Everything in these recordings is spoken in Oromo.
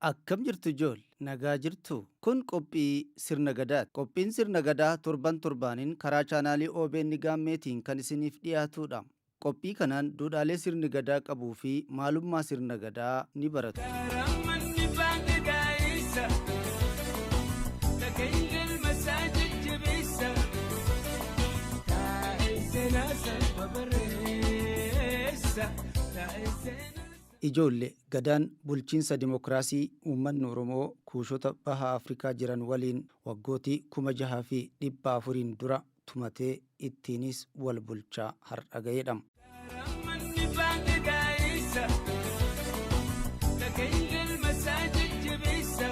Akkam jirtu ijoolle? Nagaa jirtu? Kun qophii sirna gadaati. Qophiin sirna gadaa torban torbaaniin karaa chaanaalii OBN Gaammeetiin kan isiniif dhiyaatudha. Qophii kanaan duudhaalee sirni gadaa qabuu fi maalummaa sirna gadaa ni barattu. Manni baanke gaa'isa dhaga'iin galma isaa jajjabeessa taa'ee seenaa saba barreessa taa'ee seenaa. Ijoolle, Gadaan bulchiinsa dimokiraasii uummanni Oromoo Kuushota Baha Afrikaa jiran waliin waggootii 6400n dura tumatee ittiinis wal bulchaa har'a ga'eedha. Manni baanke gaa'isa dhaga'iin galma isaa jajjabeessa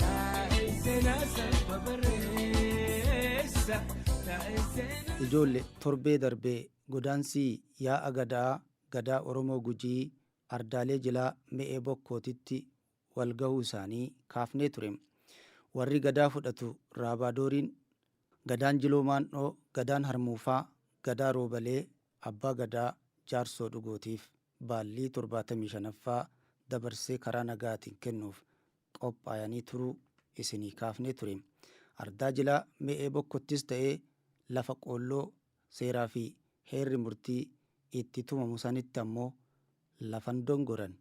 taa'ee seenaa saba barreessa taa'ee seenaa. Ijoolle, torbee darbe godaansii yaa'a Gadaa, Gadaa Oromoo Gujii ardaalee jilaa Me'ee Bokkootitti wal gahuu isaanii kaafnee ture. Warri Gadaa fudhatu Raabaadooriin, Gadaan Jiloo Maandhoo, Gadaan Harmuufaa, Gadaa Roobalee, Abbaa Gadaa Jaarsoo Dhugootiif baallii 75ffaa dabarsee karaa nagaatiin kennuuf qophaayanii turuu isinii kaafnee ture. Ardaa jilaa Me'ee Bokkottis ta'ee lafa qoolloo seeraa fi heerri murtii itti tumamu sanitti ammoo lafan dongoran,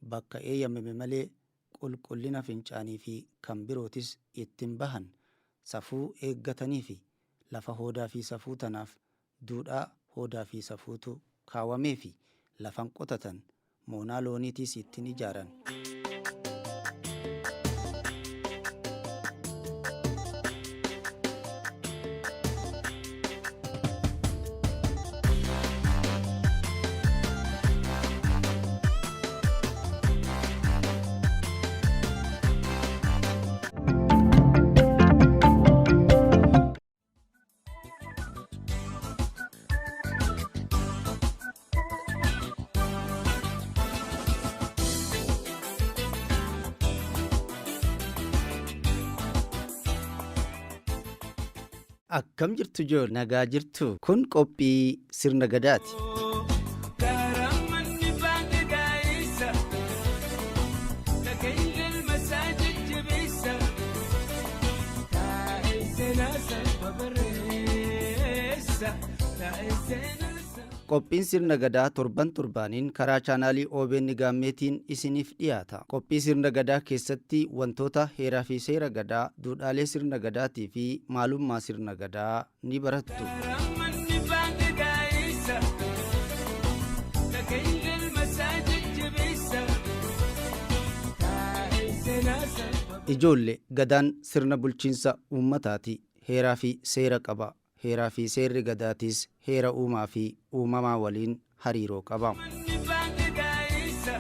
bakka eeyyamame malee qulqullina fincaanii fi kan birootis itti hin bahan, safuu eeggatanii fi lafa hoodaa fi safuu tanaaf duudhaa hoodaa fi safuutu kaawameefi lafan qotatan, moonaa looniitiis itti hin ijaaran. Akkam jirtu ijoolle? Nagaa jirtu? Kun qophii sirna gadaati. Manni baanke gaa'isa dhaga'iin galma isaa jajjabeessa taa'ee seenaa saba barreessa taa'ee seenaa saba. Qophiin sirna gadaa torban torbaaniin karaa chaanaalii OBN Gaammeetiin isiniif dhiyaata. Qophii sirna gadaa keessatti wantoota heeraa fi seera gadaa, duudhaalee sirna gadaatii fi maalummaa sirna gadaa ni barattu. Manni baanke gaa'isa dhaga'iin galma isaa jajjabeessa taa'ee seenaa saba. Ijoolle, Gadaan sirna bulchiinsa uummataati. Heeraa fi seera qaba. Heeraa fi seerri Gadaatiis heera uumaa fi uumamaa waliin hariiroo qaba. Manni baanke gaa'isa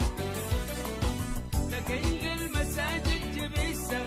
dhaga'iin galma isaa jajjabeessa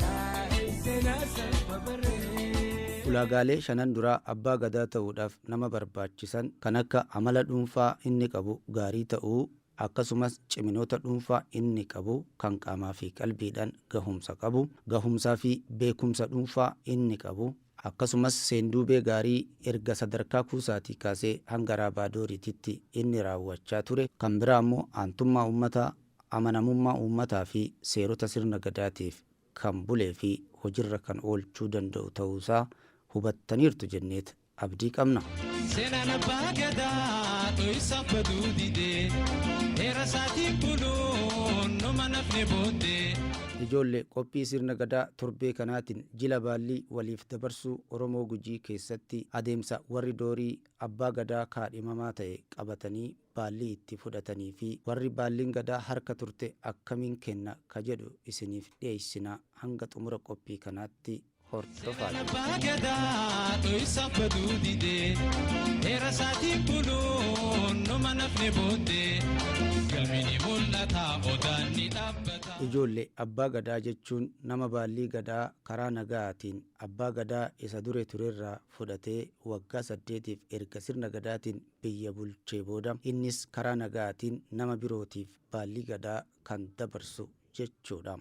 taa'ee seenaa saba barreessa. Ulaagaalee shanan duraa Abbaa Gadaa ta'uudhaaf nama barbaachisan kan akka amala dhuunfaa inni qabu gaarii ta'uu, akkasumas ciminoota dhuunfaa inni qabu kan qaamaa fi qalbiidhaan gahumsa qabu, gahumsaa fi beekumsa dhuunfaa inni qabu, akkasumas seenduubee gaarii erga sadarkaa kuusaatii kaasee hanga Raabaadooriititti inni raawwachaa ture, kan biraa ammoo aantummaa uummataa, amanamummaa uummataa fi seerota sirna Gadaatiif kan bulee fi hojirra kan oolchuu danda'u ta'uusaa hubattaniirtu jenneet abdii qabna. Seenaan abbaa gadaa dho'isaaf baduu didee heera isaatiin buluun numa nafne booddee. Ijoolle, qophii sirna Gadaa torbee kanaatiin jila baallii waliif dabarsuu Oromoo Gujii keessatti adeemsa warri Doorii Abbaa Gadaa kaadhimamaa ta'e qabatanii baallii itti fudhatanii fi warri baalliin Gadaa harka turte akkamiin kenna ka jedhu isiniif dhiyeessina hanga xumura qophii kanaatti hordofaa. Seenaan abbaa gadaa dho'isaaf baduu didee heera isaatiin buluun numa nafne booddee gamini mul'ata odaan ni dhaabbata. Ijoolle, Abbaa Gadaa jechuun nama baallii Gadaa karaa nagahaatiin Abbaa Gadaa isa dure turerraa fudhatee waggaa saddeetiif erga sirna Gadaatiin biyya bulchee booda innis karaa nagahaatiin nama birootiif baallii Gadaa kan dabarsu jechuudha.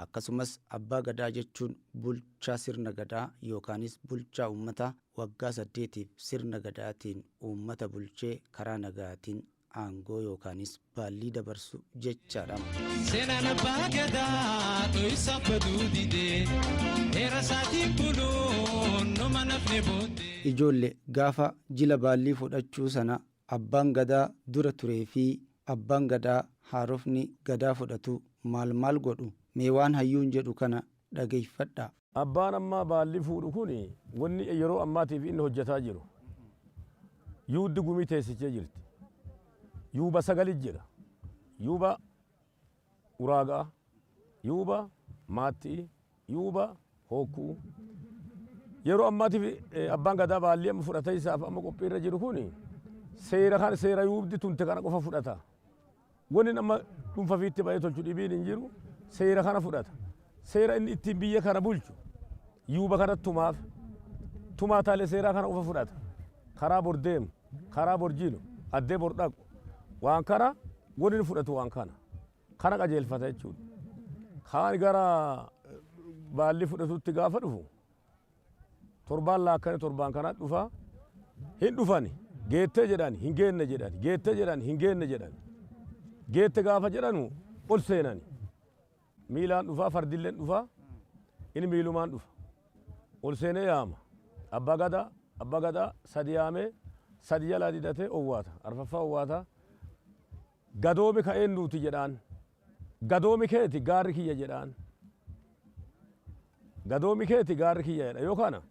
Akkasumas Abbaa Gadaa jechuun bulchaa sirna Gadaa yookaanis bulchaa uummataa waggaa saddeetiif sirna Gadaatiin uummata bulchee karaa nagahaatiin aangoo yookaanis baallii dabarsu jechaadha. Seenaan abbaa gadaa dho'isaaf baduu didee heera isaatiin buluun numa nafne booddee. Ijoolle, gaafa jila baallii fudhachuu sana abbaan gadaa dura turee fi abbaan gadaa haarofni gadaa fudhatu maal maal godhu? Mee waan hayyuun jedhu kana dhageeffadhaa. Abbaan ammaa baallii fuudhu kun wanni yeroo ammaatiif inni hojjetaa jiru. Yuuddi gumii teessichee jirti. Yuuba sagali jira. Yuuba uraagaa, yuuba maattii, yuuba hookkuu. Yeroo ammaatiif abbaan gadaa baallii amma fudhatee isaaf amma qophiirra jiru kun seera kan seera yuubdi tunte kana qofa fudhata. Wanni nama dhuunfa fiitti ba'ee tolchu dhibiin hin jiru, seera kana fudhata. Seera inni ittiin biyya kana bulchu yuuba kana tumaaf tumaa taalee seeraa kana qofa fudhata. Karaa bor deemu, karaa bor jilu, addee bor dhaqu, waan kana wanni inni fudhatu waan kana. Kana qajeelfata jechuudha. Kaan gara baalli fudhatutti gaafa dhufu torbaan laakkane torbaan kana dhufa, hin dhufani, geettee jedhan, hin geenne jedhan, geettee jedhan, hin geenne jedhan, geette gaafa jedhanu ol seenani. Miilaan dhufaa, fardilleen dhufaa, inni miilumaan dhufa. Ol seenee yaama. Abbaa gadaa, abbaa gadaa sadi yaamee sadi jalaa didatee owwaata, arfaffaa owwaata. Gadoomi ka'een nuti jedhaan. Gadoomi keeti gaarri kiyya jedhaan. Gadoomi keeti gaarri kiyya jedha. Yoo kana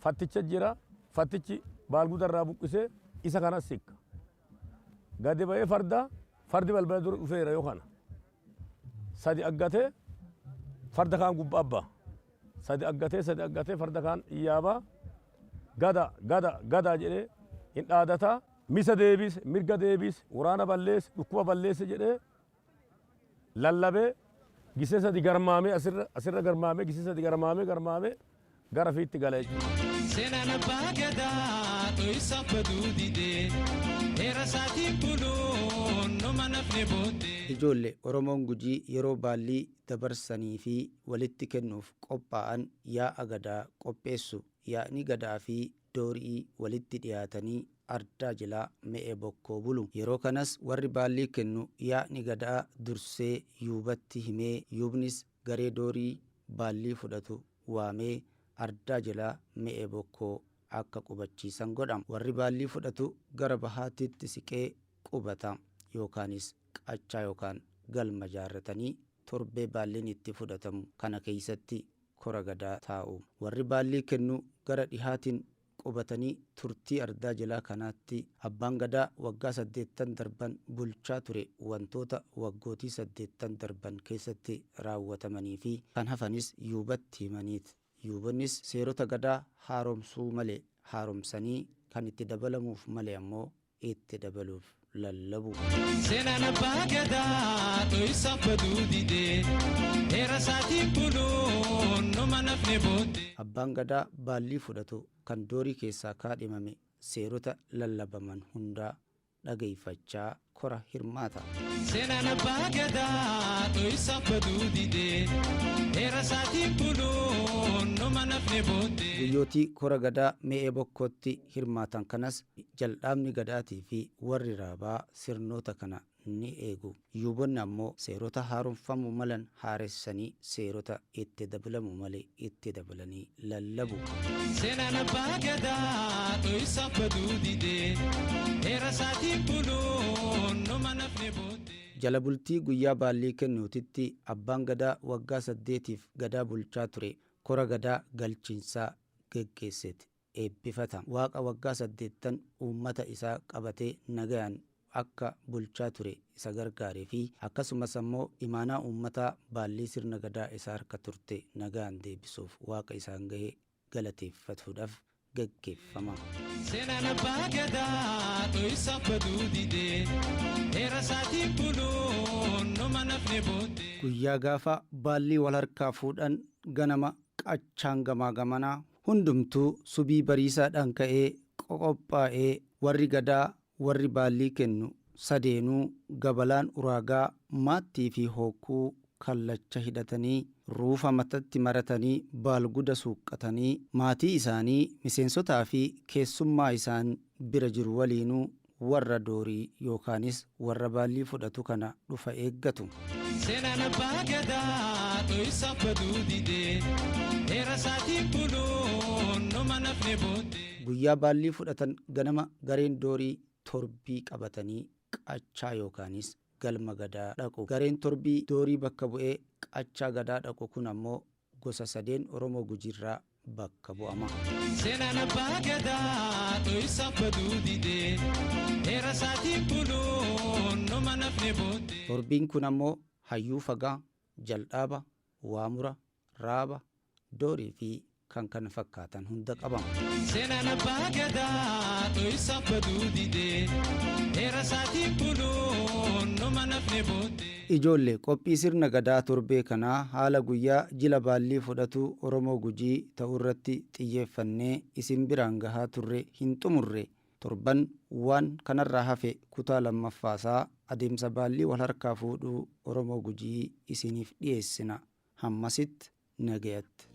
fatticha jira, fattichi baalgudarraa buqqisee isa kanas sikka. Gadi ba'ee farda, fardi balbala dura dhufeera. Yoo kana sadi aggatee farda kaan gubbaa abbaa. Sadi aggatee, sadi aggatee farda kaan yaabaa, gada gada gada jedhee hin dhaadataa. Misa deebise, mirga deebise, waraana balleesse, dhukkuba balleesse jedhee lallabee gisee sadi garmaamee asirra asirra garmaamee, gisee sadi garmaamee garmaamee gara fiitti gala jechuudha. Seenaan abbaa gadaa dho'isaaf baduu didee heera isaatiin buluun numa nafne booddee. Ijoolle, Oromoon Gujii yeroo baallii dabarsanii fi walitti kennuuf qophaa'an yaa'a gadaa qopheessu. Yaa'ni gadaa fi doorii walitti dhiyaatanii ardaa jilaa Me'ee Bokkoo bulu. Yeroo kanas warri baallii kennu yaa'ni gadaa dursee yuubatti himee, yuubnis garee doorii baallii fudhatu waamee ardaa jilaa Me'ee Bokkoo akka qubachiisan godha. Warri baallii fudhatu gara bahaatitti siqee qubata, yookaanis qachaa yookaan galma jaarratanii torbee baalliin itti fudhatamu kana keessatti kora gadaa taa'u. Warri baallii kennu gara dhihaatiin qubatanii turtii ardaa jilaa kanaatti abbaan gadaa waggaa 80 darban bulchaa ture wantoota waggootii 80 darban keessatti raawwatamanii fi kan hafanis yuubatti himaniit. Yuubonnis seerota gadaa haaromsuu male haaromsanii, kan itti dabalamuuf male ammoo itti dabaluuf lallabu. Seenaan abbaa gadaa dho'isaaf baduu didee heera isaatiin buluun numa nafne booddee. Abbaan gadaa baallii fudhatu kan doorii keessaa kaadhimame seerota lallabaman hundaa dhageeffachaa kora hirmaata. Seenaan abbaa gadaa dho'isaaf baduu didee heera isaatiin buluun numa nafne booddee. Guyyootii kora gadaa Me'ee Bokkootti hirmaatan kanas jal'aabni gadaatii fi warri raabaa sirnoota kana ni eegu. Yuubonni ammoo seerota haaromfamuu malan haaressanii, seerota itti dabalamu malee itti dabalanii lallabu. Seenaan abbaa gadaa dho'isaaf baduu didee heera isaatiin buluun numa nafne booddee. Jala bultii guyyaa baallii kennuutitti abbaan gadaa waggaa 8f gadaa bulchaa ture kora gadaa galchiinsaa geggeesseeti eebbifata. Waaqa waggaa 80 uummata isaa qabatee nagayaan akka bulchaa ture isa gargaaree fi akkasumas ammoo imaanaa uummataa baallii sirna gadaa isa harka turte nagaan deebisuuf waaqa isaan gahe galateeffatuudhaaf geggeeffama. Seenaan abbaa gadaa dho'isaaf baduu didee heera isaatiin buluun numa nafne booddee. Guyyaa gaafa baallii wal harkaa fuudhan ganama qachaan gamaa gamanaa hundumtuu subii bariisaadhaan ka'ee qophaa'ee, warri gadaa, warri baallii kennu sadeenuu, gabalaan uraagaa, maattii fi hookkuu kallacha hidhatanii, ruufa matatti maratanii, baalguda suuqqatanii, maatii isaanii, miseensotaa fi keessummaa isaan bira jiru waliinuu warra doorii yookaanis warra baallii fudhatu kana dhufa eeggatu. Seenaan abbaa gadaa dho'isaaf baduu didee heera isaatiin buluun numa nafne booddee. Guyyaa baallii fudhatan ganama gareen doorii torbii qabatanii qachaa yookaanis galma gadaa dhaqu. Gareen torbii doorii bakka bu'ee qachaa gadaa dhaqu kun ammoo gosa sadeen Oromoo Gujiirraa bakka bu'ama. Seenaan abbaa gadaa dho'isaaf baduu didee heera isaatiin buluun numa nafne booddee. Torbiin kun ammoo hayyuu fagaa, jal'aaba, waamura, raaba, doorii fi kan kana fakkaatan hunda qabama. Seenaan abbaa gadaa dho'isaaf baduu didee heera isaatiin buluun numa nafne booddee. Ijoollee qophii sirna gadaa torbee kanaa haala guyyaa jila baallii fudhatu Oromoo Gujii ta'uu irratti xiyyeeffannee isin biraan gahaa turre hin xumurre. Torban waan kanarraa hafe kutaa lammaffaasaa adeemsa baallii wal harkaa fuudhuu Oromoo Gujii isiniif dhiyeessina. Hammasitti nagayatti.